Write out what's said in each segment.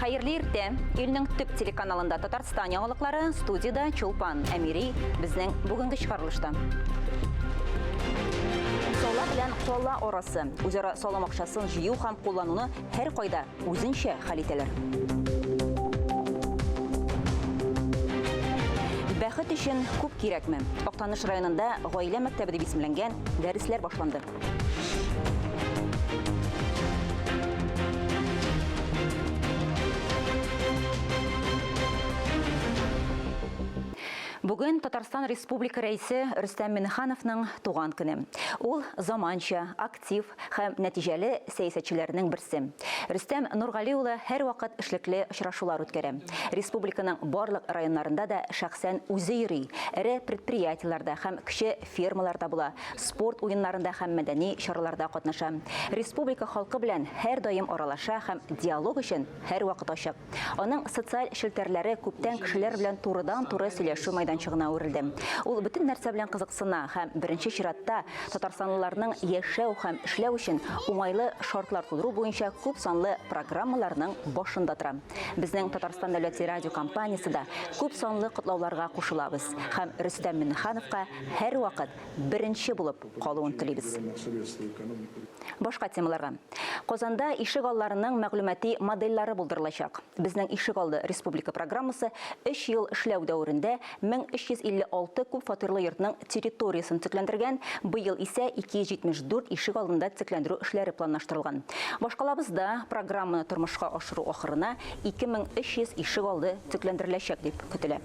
Хәерле иртә. Илнең төп телеканалында Татарстан яңалыклары, студиядә Чулпан Әмири, безнең бүгенге чыгарылышта. Сала белән кала арасы үзара салым акчасын җыю һәм куллануны һәркайда үзенчә хәл итәләр. Бәхет өчен күп кирәкме? Актаныш районында гаилә мәктәбе дип исемләнгән дәресләр башланды. Бүген Татарстан Республика Рәисе Рөстәм Миннехановның туган көне. Ул заманча, актив һәм нәтиҗәле сәясәтчеләрнең берсе. Рөстәм Нургали улы һәрвакыт эшлекле очрашулар үткәрә. Республиканың барлык районнарында да шәхсән үзе йөри, эре предприятиеләрдә һәм кече фермаларда була, спорт уеннарында һәм мәдәни чараларда катнаша. Республика халкы белән һәрдаим аралаша һәм диалог өчен һәрвакыт ачык. Аның социаль челтәрләре күптән кешеләр белән турыдан-туры сөйләшү мәйданчыгына әверелде. Ул бөтен нәрсә белән кызыксына һәм, беренче чиратта, татарстанлыларның яшәү һәм эшләү өчен уңайлы шартлар тудыру буенча күп санлы программаларның башында тора. Безнең Татарстан дәүләт телерадиокомпаниясе дә күп санлы котлауларга кушылабыз һәм Рөстәм Миңнехановка һәрвакыт беренче булып калуын телибез. Башка темаларга. Казанда ишек алларының мәгълүмати модельләре булдырылачак. Безнең ишек алды республика программасы өч ел эшләү дәверендә 1356 күп фатирлы йортның территориясен төзекләндергән, быел исә 274 ишек алдында төзекләндерү эшләре планлаштырылган. Башкалабызда программаны тормышка ашыру ахырына 2300 ишек алды төзекләндереләчәк дип көтелә.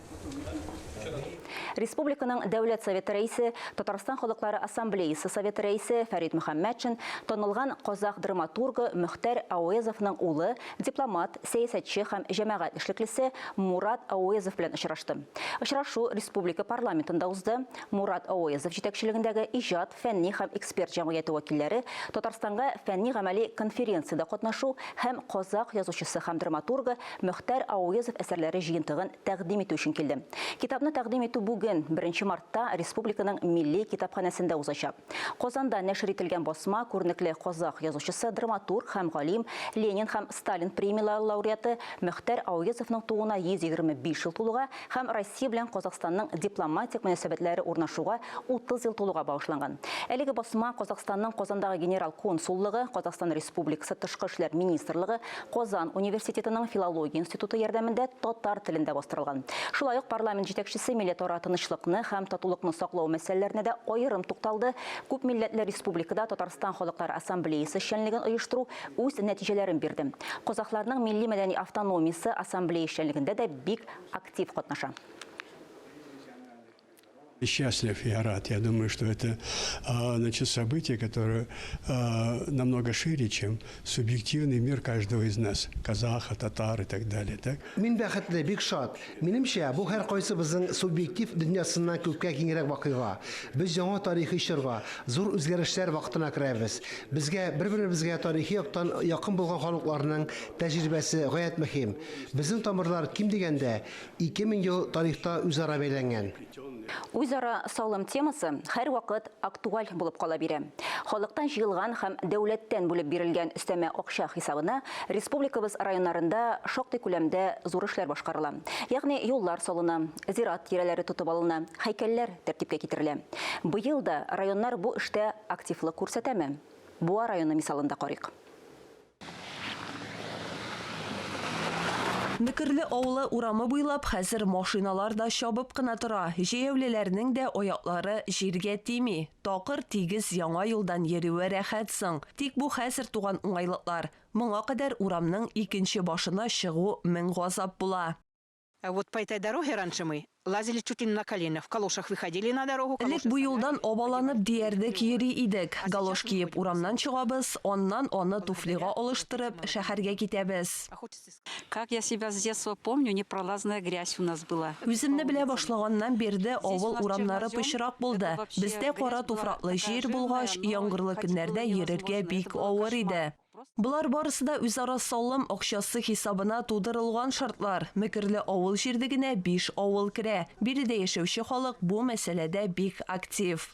Республиканың Дәүләт Советы Рәисе, Татарстан халыклары ассамблеясы Советы Рәисе Фәрит Мөхәммәтшин танылган казах драматургы Мөхтәр Ауэзовның улы, дипломат, сәясәтче һәм җәмәгать эшлеклесе Мурат Ауэзов белән очрашты. Очрашу республика парламентында узды. Мурат Ауэзов җитәкчелегендәге иҗат, фәнни һәм эксперт җәмгыяте вәкилләре Татарстанга фәнни-гамәли конференциядә катнашу һәм казах язучысы һәм драматургы Мөхтәр Ауэзов әсәрләре җыентыгын тәкъдим итү өчен килде. Китапны тәкъдим итү бүген, беренче мартта, республиканың Милли китапханәсендә узачак. Казанда нәшер ителгән басма күренекле казах язучысы, драматург һәм галим, Ленин һәм Сталин премияләре лауреаты Мөхтәр Ауэзовның тууына 125 ел тулуга һәм Россия белән Казахстанның дипломатик мөнәсәбәтләре урнашуга 30 ел тулуга багышланган. Әлеге басма Казахстанның Казандагы Генерал консуллыгы, Казахстан Республикасы Тышкы эшләр министрлыгы, Казан университетының филология институты ярдәмендә татар телендә бастырылган. Шулай ук парламент җитәкчесе милләтара тынычлыкны һәм татулыкны саклау мәсьәләләренә дә аерым тукталды. Күп милләтле республикада Татарстан халыклары ассамблеясы эшчәнлеген оештыру үз нәтиҗәләрен бирде. Казахларның милли-мәдәни автономиясе ассамблея эшчәнлегендә дә бик актив катнаша. Счастлив я рад. Я думаю, что это значит, событие, которое намного шире, чем субъективный мир каждого из нас, казаха, татар и так далее. Так? Мин бәхетле, бик шат. Минемчә, бу һәркайсыбызның субъектив дөньясыннан күпкә киңрәк вакыйга. Без яңа тарихи чорга, зур үзгәрешләр вакытына керәбез. Безгә бер-беребезгә тарихи яктан якын булган халыкларның тәҗрибәсе гаять мөһим. Безнең тамырлар, ким дигәндә, 2000 ел тарихта үзара бәйләнгән. Үзара салым темасы һәрвакыт актуаль булып кала бирә. Халыктан җыелган һәм дәүләттән бүлеп бирелгән өстәмә акча хисабына республикабыз районнарында шактый күләмдә зур эшләр башкарыла. Ягъни юллар салына, зират тирәләре тотып алына, һәйкәлләр тәртипкә китерелә. Быел да районнар бу эштә активлык күрсәтәме? Буа районы мисалында карыйк. Мөкерле авылы урамы буйлап хәзер машиналар да чабып кына тора. Җәяүлеләрнең дә аяклары җиргә тими. Такыр, тигез яңа юлдан йөрүе рәхәт соң. Тик бу хәзер туган уңайлыклар. Моңа кадәр урамның икенче башына чыгу мең газап була. А вот по этой дороге раньше мы лазили чуть ли не на коленях, в калошах выходили на дорогу. Элек бу юлдан абаланып диярлек йөри идек. Галош киеп урамнан чыгабыз, аннан аны туфлига алыштырып, шәһәргә китәбез. Как я себя с детства помню, непролазная грязь у нас была. Үземне белә башлаганнан бирле авыл урамнары пычрак булды. Бездә кара туфраклы җир булгач, яңгырлы көннәрдә йөрергә бик авыр иде. Болар барысы да үзара салым акчасы хисабына тудырылган шартлар. Мөкерле авыл җирлегенә биш авыл керә. Биредә яшәүче халык бу мәсьәләдә бик актив.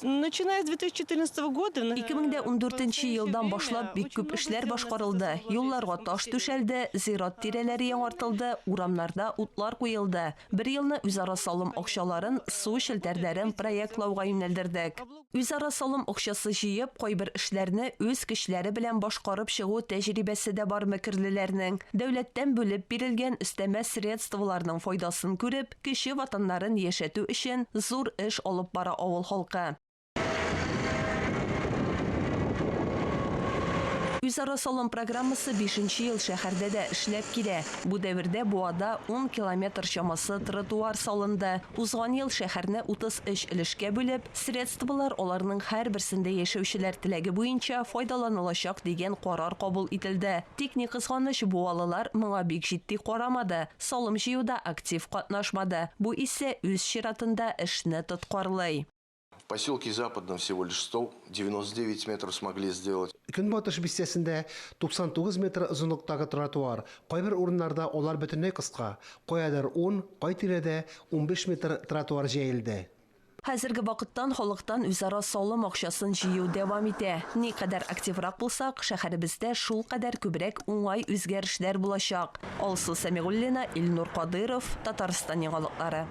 Начиная с 2014 года... 2014 елдан башлап бик күп эшләр башкарылды. Юлларга таш түшәлде, зират тирәләре яңартылды, урамнарда утлар куелды. Бер елны үзара салым акчаларын су челтәрләрен проектлауга юнәлдердек. Үзара салым акчасы җыеп, кайбер эшләрне үз көчләре белән башкарып чыгу тәҗрибәсе дә бар мөкерлеләрнең. Дәүләттән бүлеп бирелгән өстәмә средстволарның файдасын күреп, кече ватаннарын яшәтү өчен зур эш алып бара авыл халкы. Үзара салым программасы 5 ел шәһәрдә дә эшләп килә. Бу дәвердә Буада 10 километр чамасы тротуар салынды. Узган ел шәһәрне 33 өлешкә бүлеп, средстволар аларның һәрберсендә яшәүчеләр теләге буенча файдаланылачак дигән карар кабул ителде. Тик ни кызганыч, буалылар моңа бик җитди карамады. Салым җыюда актив катнашмады. Бу исә үз чиратында эшне тоткарлый. В поселке Западном всего лишь 199 метров смогли сделать. Көнбатыш бистәсендә 99 метр озынлыктагы тротуар. Кайбер урыннарда алар бөтенләй кыска. Каядыр 10, кай тирәдә 15 метр тротуар җәелде. Хәзерге вакыттан халыктан үзара салым акчасын җыю дәвам итә. Никадәр активрак булсак, шәһәребездә шулкадәр күбрәк уңай үзгәрешләр булачак. Алсу Сәмигуллина, Илнур Кадыров, Татарстан яңалыклары.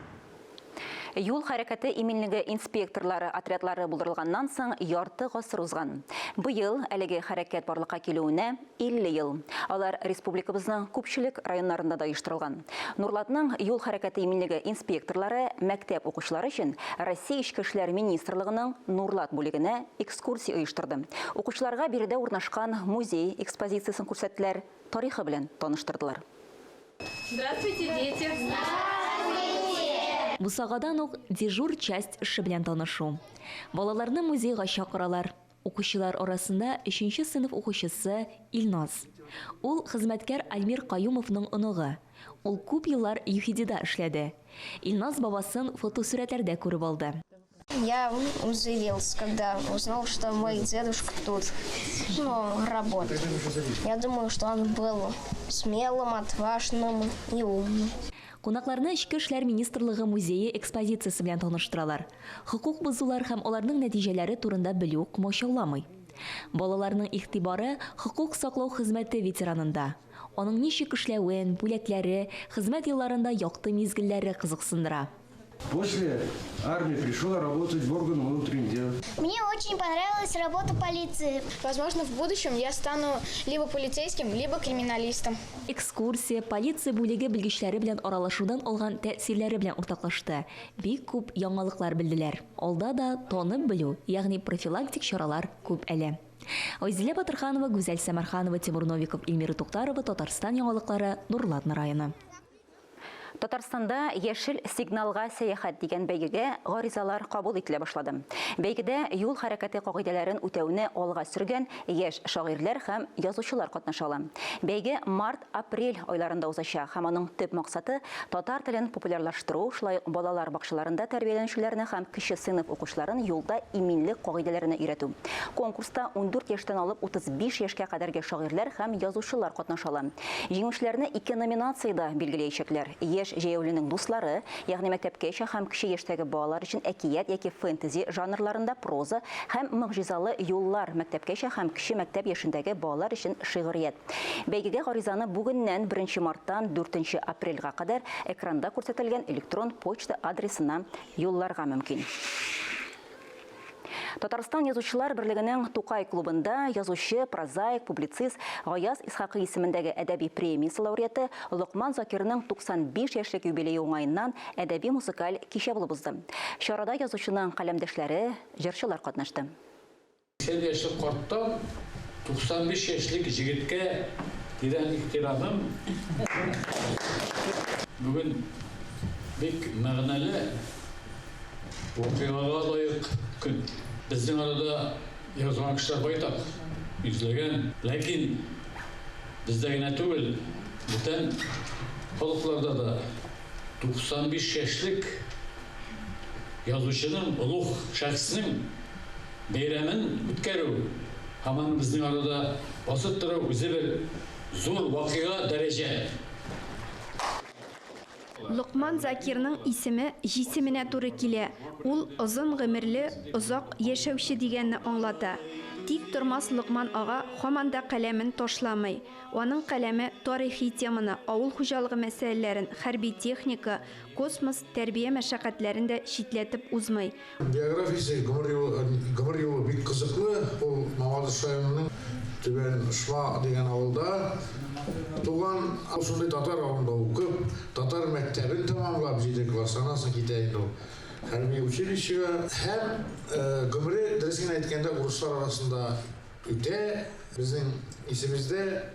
Юл хәрәкәте иминлеге инспекторлары отрядлары булдырылганнан соң ярты гасыр узган. Быел әлеге хәрәкәт барлыкка килүенә 50 ел. Алар республикабызның күпчелек районнарында да оештырылган. Нурлатның юл хәрәкәте иминлеге инспекторлары мәктәп укучылары өчен Россия Эчке эшләр министрлыгының Нурлат бүлегенә экскурсия оештырды. Укучыларга биредә урнашкан музей экспозициясен күрсәттеләр, тарихы белән таныштырдылар. Здравствуйте, дети! Бусагадан ук дежур часть эше белән танышу. Балаларны музейга чакыралар. Укучылар арасында 3 сыйныф укучысы Илназ. Ул хезмәткәр Альмир Каюмовның оныгы. Ул күп еллар ЮХИДИда эшләде. Илназ бабасын фотосурәтләрдә күреп алды. Я удивился, когда узнал, что мой дедушка тут, ну, работает. Я думаю, что он был смелым, отважным и умным. Кунакларны Эчке эшләр министрлыгы музее экспозициясе белән таныштыралар. Хокук бозулар һәм аларның нәтиҗәләре турында белү комачауламый. Балаларның игътибары хокук саклау хезмәте ветеранында. Аның ничек эшләвен, бүләкләре, хезмәт елларында якты мизгелләре кызыксындыра. После армии пришел работать в органы внутренних дел. Мне очень понравилась работа полиции. Возможно, в будущем я стану либо полицейским, либо криминалистом. Экскурсия полиция бүлеге белгечләре белән аралашудан алган тәэсирләре белән уртаклашты. Бик күп яңалыклар белделәр. Алда да танып белү, ягъни профилактик чаралар күп әле. Айзилә Батырханова, Гүзәл Сәмәрханова, Тимур Новиков, Эльмира Туктарова, Татарстан яңалыклары, Нурлат районы. Татарстанда яшел сигналга сәяхәт дигән бәйгегә гаризалар кабул ителә башлады. Бәйгедә юл хәрәкәте кагыйдәләрен үтәүне алга сөргән яшь шагыйрьләр һәм язучылар катнаша ала. Бәйге март-апрель айларында узачак һәм аның төп максаты татар телен популярлаштыру, шулай ук балалар бакчаларында тәрбияләнүчеләрне һәм кече сыйныф укучыларын юлда иминлек кагыйдәләренә өйрәтү. Конкурста 14 яшьтән алып 35 яшькә кадәрге шагыйрьләр һәм язучылар катнаша ала. Җиңүчеләрне ике номинациядә билгеләячәкләр. Яшь җәяүленең дуслары, ягъни мәктәпкәчә һәм кече яшьтәге балалар өчен әкият яки фэнтези жанрларында проза һәм могҗизалы юллар, мәктәпкәчә һәм кече мәктәп яшендәге балалар өчен шигърият. Бәйгегә гаризаны бүгеннән 1 марттан 4 апрельгә кадәр экранда күрсәтелгән электрон почта адресына юлларга мөмкин. Татарстан язучылар берлегенең Тукай клубында язучы, прозаик, публицист Гаяз Исхакый исемендәге әдәби премиясе лауреаты Локман Закирның 95 яшьлек юбилее уңаеннан әдәби музыкаль кичә булып узды. Чарада язучының каләмдәшләре, җырчылар катнашты. 80 яшьлек карттан 95 яшьлек җегеткә тирән ихтирамым. Бүген бик мәгънәле вакыйгага лаек көн. Безнең арада язган кешеләр байтак, йөзләгән. Ләкин бездә генә түгел, бүтән халыкларда да 95 яшьлек язучының, олуг шәхеснең бәйрәмен үткәрү һәм аны безнең арада басып тору үзе бер зур вакыйга, дәрәҗә. Локман Закирның исеме җисеменә туры килә, ул озын гомерле, озак яшәүче дигәнне аңлата. Тик тормас Локман ага һаман да каләмен ташламый. Аның каләме тарихи теманы, авыл хуҗалыгы мәсьәләләрен, хәрби техника, космос, тәрбия мәшәкатьләрен дә читләтеп узмый. Биографиясе, гомер юлы, гомер юлы бик кызыклы. Ул Мамадыш районының Түбән Ошма дигән авылда туган. Ул шундый татар авылында укып, татар мәктәбен тәмамлап, җиде класс, аннан соң китә инде ул хәрби училищега. Һәм гомере, дөресен генә әйткәндә, урыслар арасында үтә. Безнең исебездә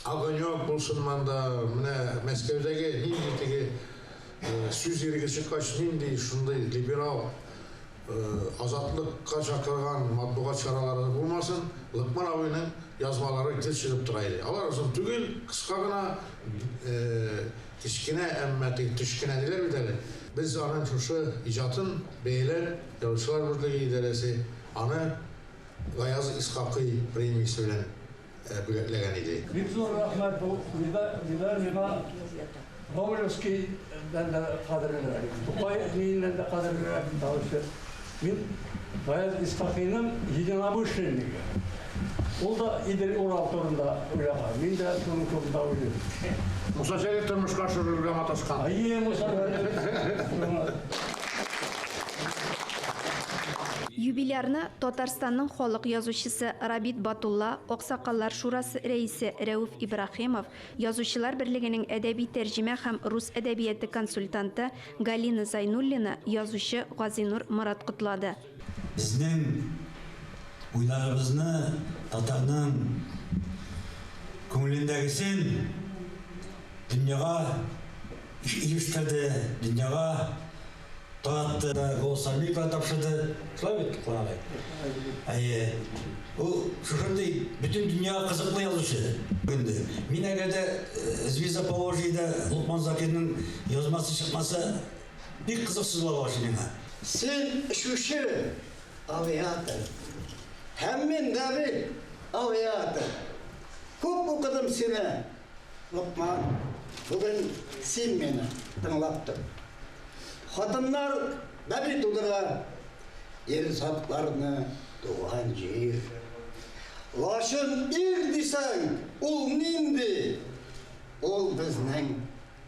Огонек булсын монда, менә Мәскәүдәге нинди теге Сүз иреге чыккач, нинди шундый либерал, азатлыкка чакырган матбугат чаралары булмасын, Локман абыйның язмалары гел чыгып тора иде. Алар озын түгел, кыска гына, кечкенә, әмма теге төш кенә диләр бит әле. Без аның шушы иҗатын бәяләп, Язучылар берлеге идарәсе аны Гаяз Исхакый премиясе белән бүләкләгән иде. Бик зур рәхмәт, бу медаль миңа Гоголевскийдан да кадерлерәк, Тукай миннән дә кадерлерәк, потому что мин Гаяз Исхакыйның единомышленнигы. Ул да Идел-Урал турында уйлаган, мин дә шуның турында уйлыйм. Муса Җәлил тормышка ашырырга маташкан. Әйе, Муса Җәлил. Юбилярны Татарстанның халык язучысы Рабит Батулла, Аксакаллар шурасы рәисе Рәүф Ибраһимов, Язучылар берлегенең әдәби тәрҗемә һәм рус әдәбияты консультанты Галина Зайнуллина, язучы Газинур Морат котлады. Безнең уйларыбызны, татарның күңелендәгесен дөньяга ирештерде, дөньяга Таратты да, Голос Америкага тапшырды. Шулай бит, Локман агай? Әйе. Ул шушындый бөтен дөньяга кызыклы язучы инде. Мин әгәр дә Звезда Поволжьеда Локман Закирның язмасы чыкмаса, бик кызыксыз була башлый миңа. Син очучы, авиатор. Һәм мин дә бит авиатор. Күп укыдым сине, Локман, бүген син мине тыңлап тор. Хатыннар бәби тудыра, ир затларны туган җир. Лачын ир дисәң, ул нинди? Ул безнең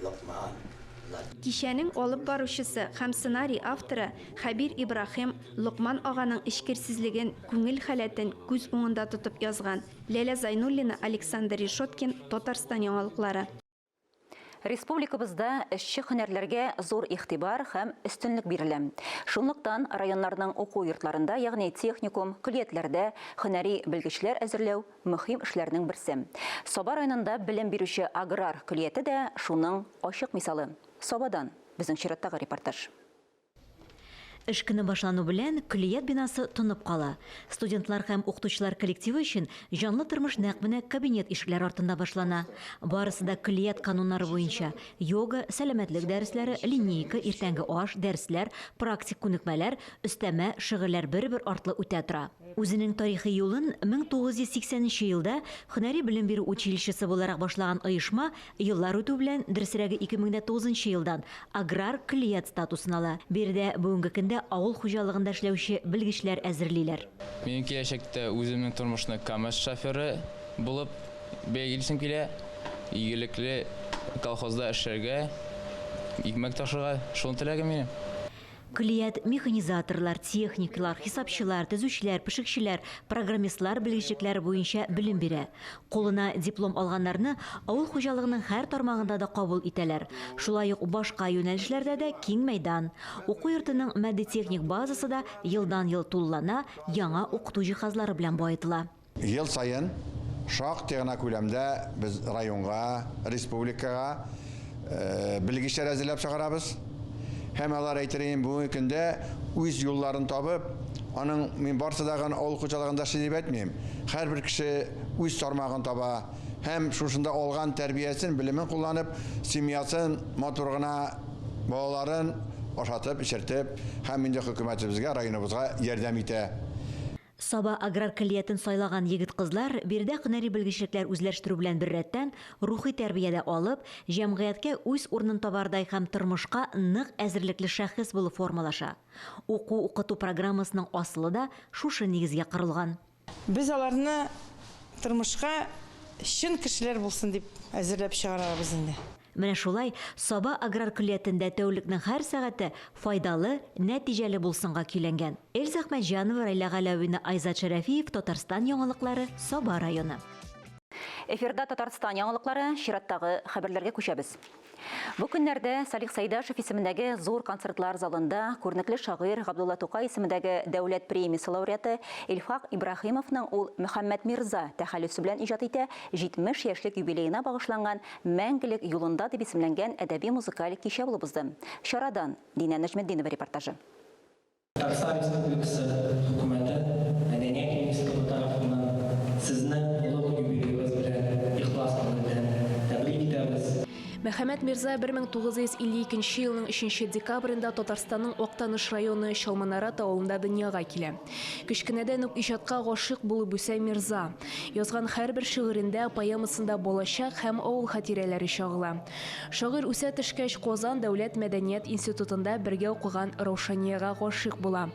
Локман. Кичәнең алып баручысы һәм сценарий авторы Хәбир Ибраһим Локман аганың эчкерсезлеген, күңел халәтен күз уңында тотып язган. Ләлә Зайнуллина, Александр Решеткин, Татарстан яңалыклары. Республикабызда эшче һөнәрләргә зур игътибар һәм өстенлек бирелә. Шунлыктан районнарның уку йортларында, ягъни техникум, көллиятләрдә һөнәри белгечләр әзерләү мөһим эшләрнең берсе. Саба районында белем бирүче аграр көллияте дә шуның ачык мисалы. Сабадан безнең чираттагы репортаж. Эш көне башлану белән көллият бинасы тонып кала. Студентлар һәм укытучылар коллективы өчен җанлы тормыш нәкъ менә кабинет ишекләре артында башлана. Барысы да көллият кануннары буенча, йога, сәламәтлек дәресләре, линейка, иртәнге аш, дәресләр, практик күнекмәләр, өстәмә шөгыльләр бер-бер артлы үтә тора. Үзенең тарихи юлын 1980 нче елда һөнәри белем бирү училищесы буларак башлаган оешма Еллар үтү белән, дөресрәге 2009 нчы елдан, аграр көллият статусын ала. Биредә бүгенге көндә авыл хуҗалыгында эшләүче белгечләр әзерлиләр. Минем киләчәктә үземнең тормышны КАМАЗ шоферы булып бәялисем килә. Игелекле колхозда эшләргә, икмәк ташырга, шуны теләгем минем. Көллият механизаторлар, техниклар, хисапчылар, төзүчеләр, пешекчеләр, программистлар белгечлекләре буенча белем бирә. Кулына диплом алганнарны авыл хуҗалыгының һәр тармагында да кабул итәләр. Шулай ук башка юнәлешләрдә дә киң мәйдан. Уку йортының матди-техник базасы да елдан-ел тулылана, яңа укыту җиһазлары белән баетыла. Ел саен шактый гына күләмдә без районга, республикага белгечләр әзерләп чыгарабыз. Һәм алар, әйтер идем, бүгенге көндә үз юлларын табып, аның мин барсы да гын авыл хуҗалыгында эшли дип әйтмим. Һәрбер кеше үз тармагын таба һәм шушында алган тәрбиясен, белемен кулланып, семьясын матур гына, балаларын ашатып, эчертеп һәм инде хөкүмәтебезгә, районыбызга ярдәм итә. Саба аграр көллиятен сайлаган егет-кызлар биредә һөнәри белгечлекләр үзләштерү белән беррәттән, рухи тәрбия дә алып, җәмгыятькә үз урынын табардай һәм тормышка нык әзерлекле шәхес булып формалаша. Уку-укыту программасының асылы да шушы нигезгә корылган. Без аларны тормышка чын кешеләр булсын дип әзерләп чыгарабыз инде. Менә шулай Саба аграр көллиятендә тәүлекнең һәр сәгате файдалы, нәтиҗәле булсынга көйләнгән. Эльза Әхмәтҗанова, Рәйлә Галәвина, Айзат Шәрәфиев, Татарстан яңалыклары, Саба районы. Эфирда Татарстан яңалыклары, чираттагы хәбәрләргә күчәбез. Бу көннәрдә Салих Сәйдәшев исемендәге зур концертлар залында күренекле шагыйрь Габдулла Тукай исемендәге дәүләт премиясе лауреаты Илфак Ибраһимовның ул Мөхәммәт Мирза тәхәллүсе белән иҗат итә 70 яшьлек юбилеена багышланган Мәңгелек юлында дип исемләнгән әдәби-музыкаль кичә булып узды. Чарадан Динә Нәҗметдинова репортажы. Татарстан Республикасы Хөкүмәте, Мәдәният министрлыгы тарафыннан Сезне олуг юбилеегыз белән ихлас күңелдән тәбрик итәбез. Мөхәммәт Мирза 1952 елның өченче декабрендә Татарстанның Актаныш районы Чалманарат авылында дөньяга килә. Кечкенәдән үк иҗатка гашыйк булып үсә Мирза. Язган һәрбер шигырендә, поэмасында балачак һәм авыл хатирәләре чагыла. Шагыйрь үсә төшкәч, Казан дәүләт мәдәният институтында бергә укыган Раушаниягә гашыйк була.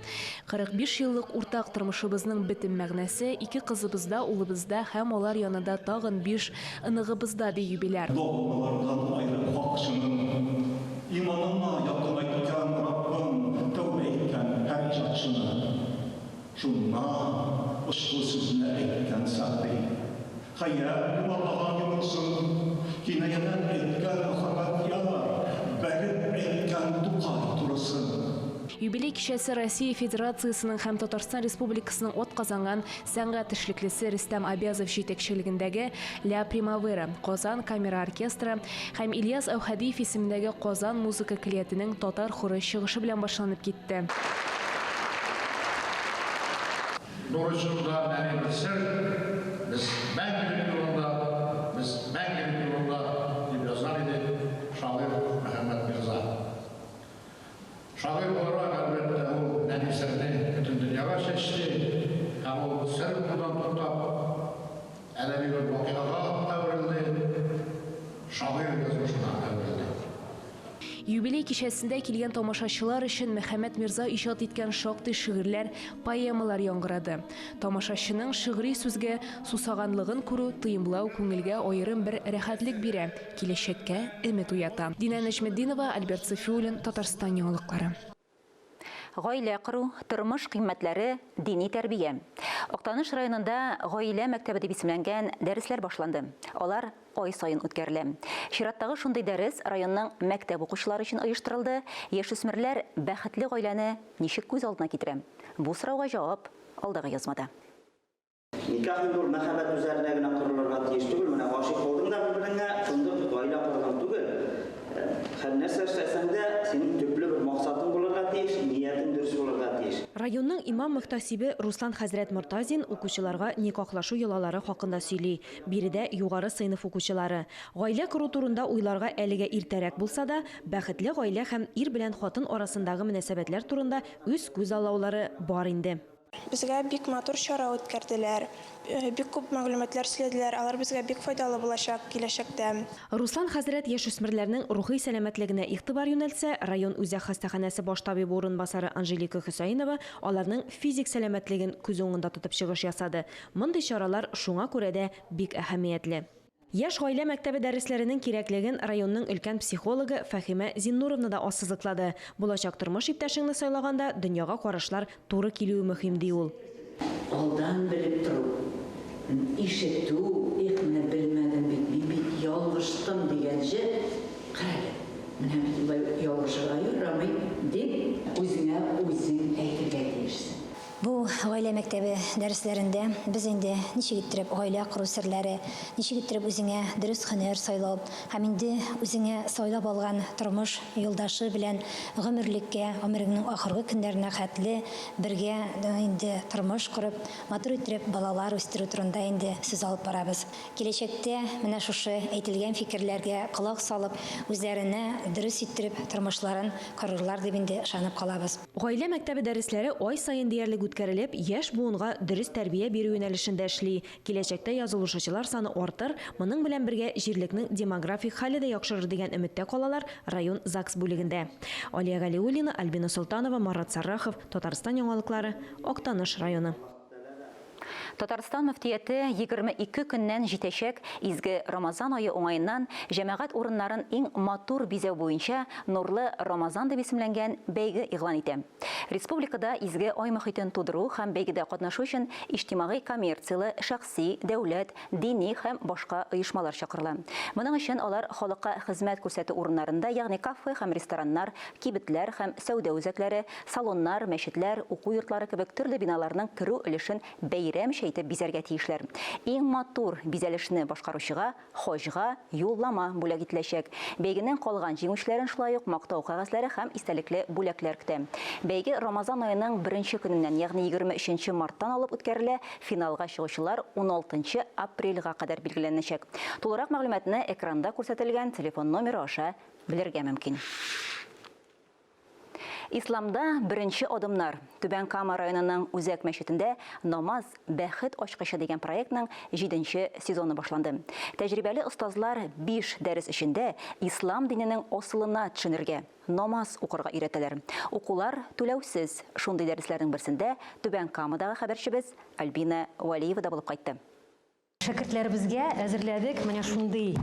45 еллык уртак тормышыбызның бөтен мәгънәсе, ике кызыбызда, улыбызда һәм алар янында тагын биш оныгыбызда, ди юбиляр. Догмалардан аерып хакчының Иманына якынайткан Раббым, Тәүбә иткән һәр иҗатчыны. Шуннан ошбу сүзне әйткән Сәгъди. Хәят йомарлаган йомрысын, Кинаядән әйткән Мөхәммәдьяр, Бәреп әйткән Тукай турысын. Юбилей кичәсе Россия Федерациясенең һәм Татарстан Республикасының атказанган сәнгать эшлеклесе Рөстәм Абязов җитәкчелегендәге Ля Примавера Казан камера оркестры һәм Ильяс Әүхәдиев исемендәге Казан музыка көллиятенең татар хоры чыгышы белән башланып китте. Бурычында нәни бер сер, Без мәңгелек юлында, без мәңгелек юлында, дип язган иде шагыйрь Мөхәммәт Мирза. Шагыйрь буларак, әлбәттә, ул нәни серне бөтен дөньяга чәчте һәм ул сер булудан туктап, әдәби бер вакыйгага әверелде, шагыйрь язмышына әверелде. Юбилей кичәсендә килгән тамашачылар өчен Мөхәммәт Мирза иҗат иткән шактый шигырьләр, поэмалар яңгырады. Тамашачының шигъри сүзгә сусаганлыгын күрү, тоемлау күңелгә аерым бер рәхәтлек бирә, киләчәккә өмет уята. Динә Нәҗметдинова, Альберт Сафиуллин, Татарстан яңалыклары. Гаилә кору, тормыш кыйммәтләре, дини тәрбия. Актаныш районында Гаилә мәктәбе дип исемләнгән дәресләр башланды. Алар ай саен үткәрелә. Чираттагы шундый дәрес районның мәктәп укучылары өчен оештырылды. Яшүсмерләр бәхетле гаиләне ничек күз алдына китерә? Бу сорауга җавап алдагы язмада. Никах инде ул мәхәббәт үзәренә генә корылырга тиеш түгел. Менә гашыйк булдың да бер-береңә, шундук гаилә кордың түгел. Һәр нәрсә эшләсәң дә, синең төпле бер максатың булырга тиеш, ниятең дөрес булырга тиеш. Районның имам-мөхтәсибе Руслан хәзрәт Мортазин укучыларга никахлашу йолалары хакында сөйли. Биредә югары сыйныф укучылары. Гаилә кору турында уйларга әлегә иртәрәк булса да, бәхетле гаилә һәм ир белән хатын арасындагы мөнәсәбәтләр турында үз күзаллаулары бар инде. Безгә бик матур чара үткәрделәр, бик күп мәгълүматлар сөйләделәр, алар безгә бик файдалы булачак киләчәктә. Руслан хәзрәт яшүсмерләрнең рухи сәламәтлегенә игътибар юнәлтсә, район үзәк хастаханәсе баш табибы урынбасары Анжелика Хөсәенова аларның физик сәламәтлеген күз уңында тотып чыгыш ясады. Мондый чаралар шуңа күрә дә бик әһәмиятле. Яшь гаилә мәктәбе дәресләренең кирәклеген районның өлкән психологы Фәһимә Зиннуровна да ассызыклады. Булачак тормыш иптәшеңне сайлаганда дөньяга карашлар туры килүе мөһим, ди ул. Алдан белеп тору, ишетү, эх, менә белмәдем бит, мин бит ялгыштым дигәнче, карале, менә бит болай ялгышырга ярамый, дип үзеңә үзең әйтергә тиешсең. Бу гаилә мәктәбе дәресләрендә без инде ничек иттереп гаилә кору серләре, ничек иттереп үзеңә дөрес һөнәр сайлау һәм инде үзеңә сайлап алган тормыш юлдашы белән гомерлеккә, гомереңнең ахыргы көннәренә хәтле бергә инде тормыш корып, матур иттереп балалар үстерү турында инде сүз алып барабыз. Киләчәктә менә шушы әйтелгән фикерләргә колак салып, үзләренә дөрес иттереп тормышларын корырлар дип инде ышанып калабыз. Гаилә мәктәбе дәресләре ай саен диярлек үткәрелә. үткәрелеп, яшь буынга дөрес тәрбия бирү юнәлешендә эшли. Киләчәктә язылышучылар саны артыр, моның белән бергә җирлекнең демографик хәле дә яхшырыр дигән өметтә калалар район ЗАГС бүлегендә. Алия Галиуллина, Альбина Солтанова, Марат Саррахов, Татарстан яңалыклары, Актаныш районы. Татарстан мөфтияте 22 көннән җитәчәк изге Рамазан ае уңаеннан җәмәгать урыннарын иң матур бизәү буенча Нурлы Рамазан дип исемләнгән бәйге игълан итә. Республикада изге ай мохитен тудыру һәм бәйгедә катнашу өчен иҗтимагый коммерцияле, шәхси, дәүләт, дини һәм башка оешмалар чакырыла. Моның өчен алар халыкка хезмәт күрсәтү урыннарында, ягъни кафе һәм рестораннар, кибетләр һәм сәүдә үзәкләре, салоннар, мәчетләр, уку йортлары кебек төрле биналарның керү өлешен бәйрәмчә итеп бизәргә тиешләр. Иң матур бизәлешне башкаручыга хаҗга юллама бүләк ителәчәк. Бәйгенең калган җиңүчеләрен шулай ук мактау кәгазьләре һәм истәлекле бүләкләр көтә. Бәйге Рамазан аеның беренче көненнән, ягъни 23 марттан алып үткәрелә, финалга чыгучылар 16 апрельгә кадәр билгеләнәчәк. Тулырак мәгълүматны экранда күрсәтелгән телефон номеры аша белергә мөмкин. Исламда беренче адымнар. Түбән Кама районының Үзәк мәчетендә Намаз, бәхет ачкычы дигән проектның җиденче сезоны башланды. Тәҗрибәле остазлар биш дәрес эчендә ислам диненең асылына төшенергә, намаз укырга өйрәтәләр. Укулар түләүсез. Шундый дәресләрнең берсендә Түбән Камадагы хәбәрчебез Альбина Вәлиева да булып кайтты. Шәкертләребезгә әзерләдек менә шундый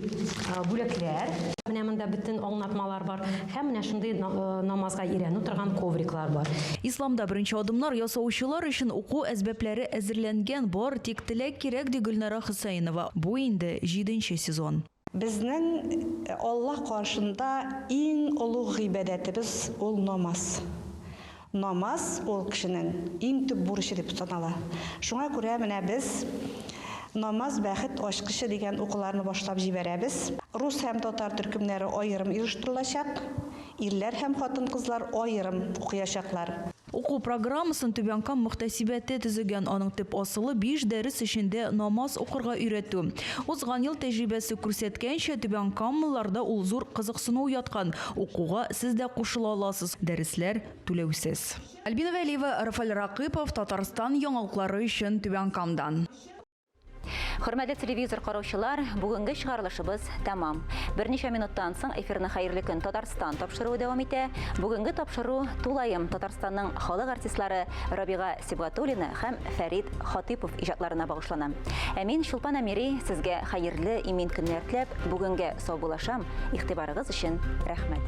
бүләкләр. Менә монда бөтен аңлатмалар бар һәм менә шундый намазга өйрәнү торган ковриклар бар. Исламда беренче адымнар ясаучылар өчен уку әсбапләре әзерләнгән, бары тик теләк кирәк, ди Гөлнара Хөсәенова. Бу инде җиденче сезон. Безнең Аллаһ каршында иң олуг гыйбадәтебез ул намаз. Намаз ул кешенең иң төп бурычы дип санала. Шуңа күрә менә без Намаз, бәхет ачкычы дигән укуларны башлап җибәрәбез. Рус һәм татар төркемнәре аерым оештырылачак, ирләр һәм хатын-кызлар аерым укыячаклар. Уку программасын Түбән Кама мөхтәсибәте төзегән. Аның төп асылы, биш дәрес эчендә намаз укырга өйрәтү. Узган ел тәҗрибәсе күрсәткәнчә, түбәнкамлыларда ул зур кызыксыну уяткан. Укуга сез дә кушыла аласыз. Дәресләр түләүсез. Альбина Вәлиева, Рафаль Ракыпов, Татарстан яңалыклары өчен Түбән Камадан. Хөрмәтле телевизор караучылар, бүгенге чыгарылышыбыз тәмам. Берничә минуттан соң эфирны Хәерле көн Татарстан тапшыруы дәвам итә. Бүгенге тапшыру тулаем Татарстанның халык артистлары Рабига Сибгатуллина һәм Фәрит Хатыйпов иҗатларына багышлана. Ә мин Чулпан Әмири сезгә хәерле, имин көннәр теләп, бүгенгә саубуллашам. Игътибарыгыз өчен рәхмәт.